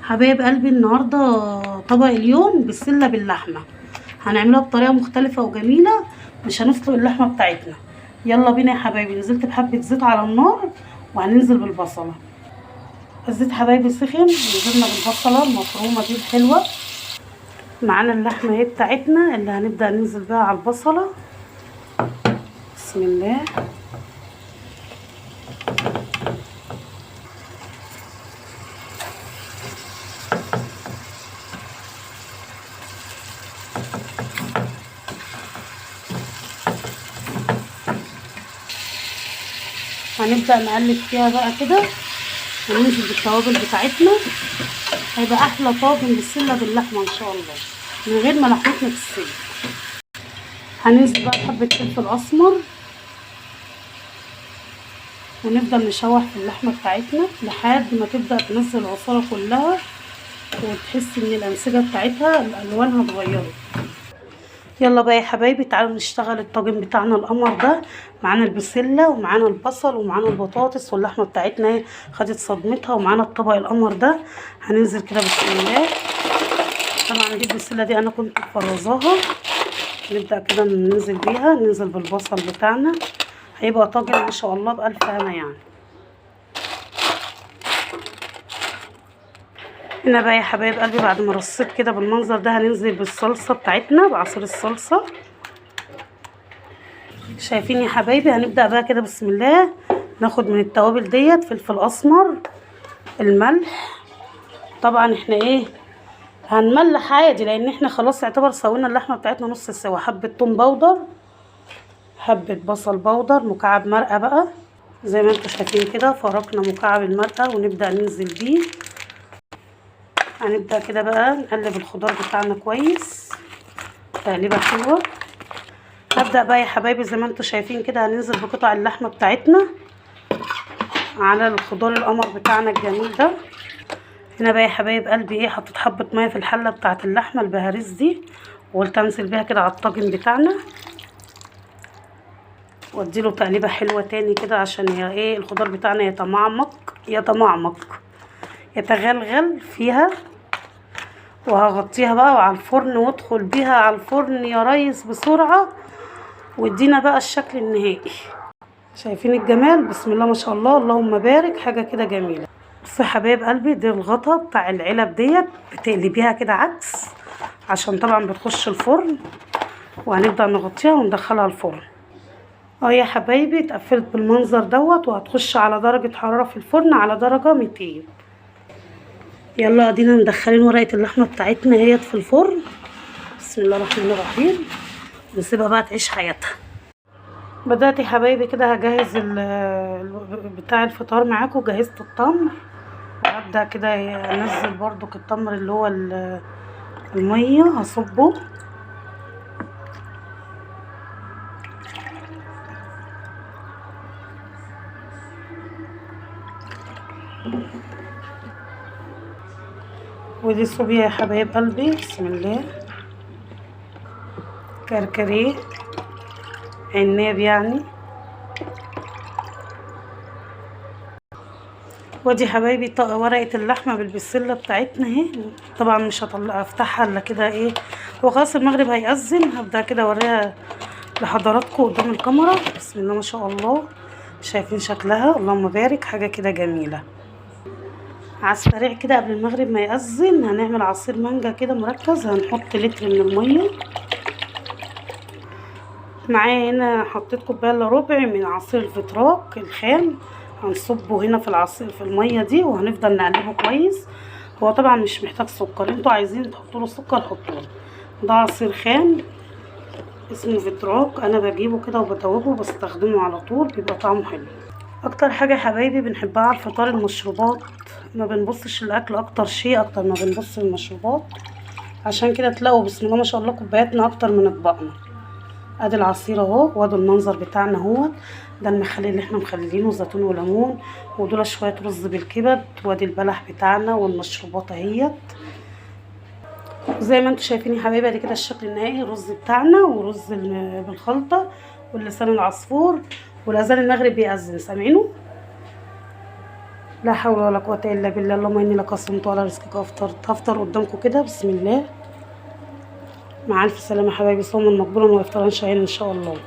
حبايب قلبي، النهارده طبق اليوم بسلة باللحمه، هنعملها بطريقة مختلفة وجميلة، مش هنسلق اللحمة بتاعتنا. يلا بينا يا حبايبي. نزلت بحبه زيت على النار وهننزل بالبصله. الزيت حبايبي سخن، نزلنا بالبصله المفرومه دي الحلوة. معانا اللحمة اهي بتاعتنا اللي هنبدا ننزل بيها على البصله. بسم الله. هنبدأ نقلب فيها بقى كده وننزل بالتوابل بتاعتنا. هيبقى احلى طاجن بسلة باللحمه ان شاء الله، من غير ما لحمتنا تستوي. هننزل بقى بحبه فلفل اسمر ونفضل نشوح في اللحمة بتاعتنا لحد ما تبدا تنزل العصاره كلها وتحس ان الانسجة بتاعتها الالوانها اتغيرت. يلا بقى يا حبايبي، تعالوا نشتغل الطاجن بتاعنا القمر ده. معانا البسله ومعانا البصل ومعانا البطاطس واللحمة بتاعتنا خدت صدمتها، ومعانا الطبق القمر ده. هننزل كده بسم الله. طبعا دي البسله دي انا كنت مفرزاها. نبدا كده ننزل بيها، ننزل بالبصل بتاعنا. هيبقى طاجن ما شاء الله بألف هنا يعني. هنا بقى يا حبايب قلبي، بعد ما رصيت كده بالمنظر ده هننزل بالصلصه بتاعتنا، بعصير الصلصه. شايفين يا حبايبي؟ هنبدا بقى كده بسم الله، ناخد من التوابل ديت فلفل اسمر، الملح. طبعا احنا ايه هنملح عادي لان احنا خلاص يعتبر سوينا اللحمة بتاعتنا نص سوا. حبه توم powder، حبه بصل powder، مكعب مرقه بقى زي ما انتم شايفين كده. فركنا مكعب المرقه ونبدا ننزل بيه. هنبدأ كده بقى نقلب الخضار بتاعنا كويس، تقليبة حلوة. هبدأ بقى يا حبايبي زي ما انتم شايفين كده، هننزل بقطع اللحمة بتاعتنا على الخضار القمر بتاعنا الجميل ده. هنا بقى يا حبايب قلبي ايه، حطيت حبة مية في الحلة بتاعت اللحمة البهاريز دي، وقلت انزل بيها كده على الطاجن بتاعنا واديله تقليبة حلوة تاني كده، عشان يا ايه الخضار بتاعنا يتمعمق يتمعمق يتغلغل فيها. وهغطيها بقى وعلى الفرن، وادخل بيها على الفرن يا ريس بسرعة، وادينا بقى الشكل النهائي. شايفين الجمال؟ بسم الله ما شاء الله، اللهم بارك، حاجة كده جميلة. بصوا يا حبايب قلبي، دي الغطا بتاع العلب ديت بتقلبيها كده عكس، عشان طبعا بتخش الفرن. وهنبدأ نغطيها وندخلها الفرن. يا حبايبي اتقفلت بالمنظر دوت، وهتخش على درجة حرارة في الفرن على درجة 200. يلا ادينا مدخلين ورقة اللحمة بتاعتنا اهيت في الفرن. بسم الله الرحمن الرحيم. نسيبها بقى تعيش حياتها. بدأت يا حبايبي كده هجهز بتاع الفطار معاكم. جهزت التمر، وهبدأ كده انزل برضو التمر اللي هو المية هصبه. ودي صوبيا يا حبايب قلبي، بسم الله. كركريه عناب يعني. ودي حبايبي ورقة اللحمة بالبسلة بتاعتنا اهي. طبعا مش هطلع افتحها الا كده ايه، هو خلاص المغرب هيأذن. هبدأ كده اوريها لحضراتكم قدام الكاميرا. بسم الله ما شاء الله، شايفين شكلها؟ اللهم بارك، حاجة كده جميلة. على السريع كده قبل المغرب ما يأذن هنعمل عصير مانجا كده مركز. هنحط لتر من المية. معايا هنا حطيت كوباية الا ربع من عصير الفتراك الخام، هنصبه هنا في العصير في المية دي، وهنفضل نقلبه كويس. هو طبعا مش محتاج سكر، انتوا عايزين تحطوا له سكر حطوا له. ده عصير خام اسمه فتراك، انا بجيبه كده وبدوبه وبستخدمه على طول، بيبقى طعمه حلو. اكتر حاجة يا حبايبي بنحبها على الفطار المشروبات، ما بنبصش الاكل اكتر شيء اكتر ما بنبص للمشروبات، عشان كده تلاقوا بسم الله ما شاء الله كوباياتنا اكتر من اطباقنا. ادي العصير اهو، وادي المنظر بتاعنا اهو. ده المخلل اللي احنا مخللينه زيتون وليمون، ودول شوية رز بالكبد، وادي البلح بتاعنا والمشروبات اهيت. زي ما انتم شايفين يا حبايبي، ادي كده الشكل النهائي، الرز بتاعنا ورز بالخلطه واللسان العصفور، والاذان المغرب بيأذن، سامعينه؟ لا حول ولا قوة الا بالله. اللهم اني لك صمت وعلى رزقك افطرت. هفطر قدامكم كده بسم الله. مع الف سلامه حبايبي، صوما مقبولا وافطارا شهيا ان شاء الله.